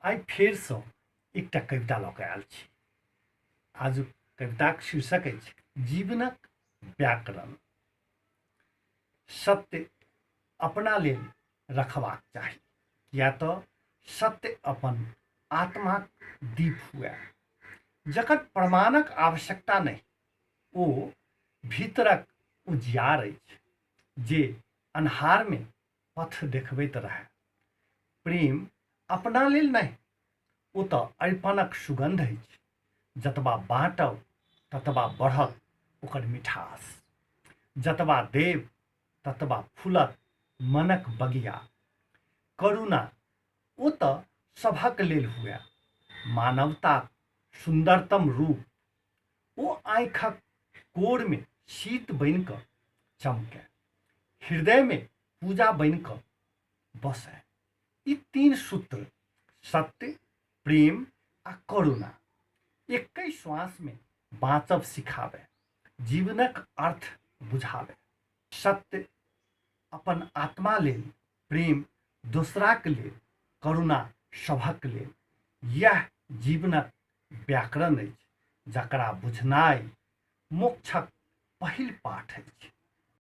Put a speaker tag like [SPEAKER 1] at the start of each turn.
[SPEAKER 1] आइ फेरसँ एकटा कविता लऽ कऽ आयल छी। आजुक कविताक शीर्षक अछि जीवनक व्याकरण। सत्य अपना लेल रखबाक चाही, किया तऽ सत्य अपन आत्माक दीप हुए, जकर प्रमाणक आवश्यकता नहि, ओ भीतरक उजियार अछि जे अन्हारमे पथ देखबैत रहए। प्रेम अपना लेल नहि, ओ तऽ अरिपनक सुगन्ध अछि, जतबा बाँटब ततबा बढ़त ओकर मिठास, जतबा देब ततबा फूलत मनक बगिया। करुणा ओ तऽ सभक लेल हुए, मानवताक सुन्दरतम रूप, ओ आँखिक कोरमे शीत बनि कऽ चमकए, हृदयमे पूजा बनि कऽ बसए। ई तीन सूत्र सत्य, प्रेम आ करुणा एक्कहि श्वासमे बाँचब सिखाबए, जीवनक अर्थ बुझाबए। सत्य अपन आत्मा लेल, प्रेम दोसराक लेल, करुणा सभक लेल, इएह जीवनक व्याकरण अछि, जकरा बुझनाइ मोक्षक पहिल पाठ अछि।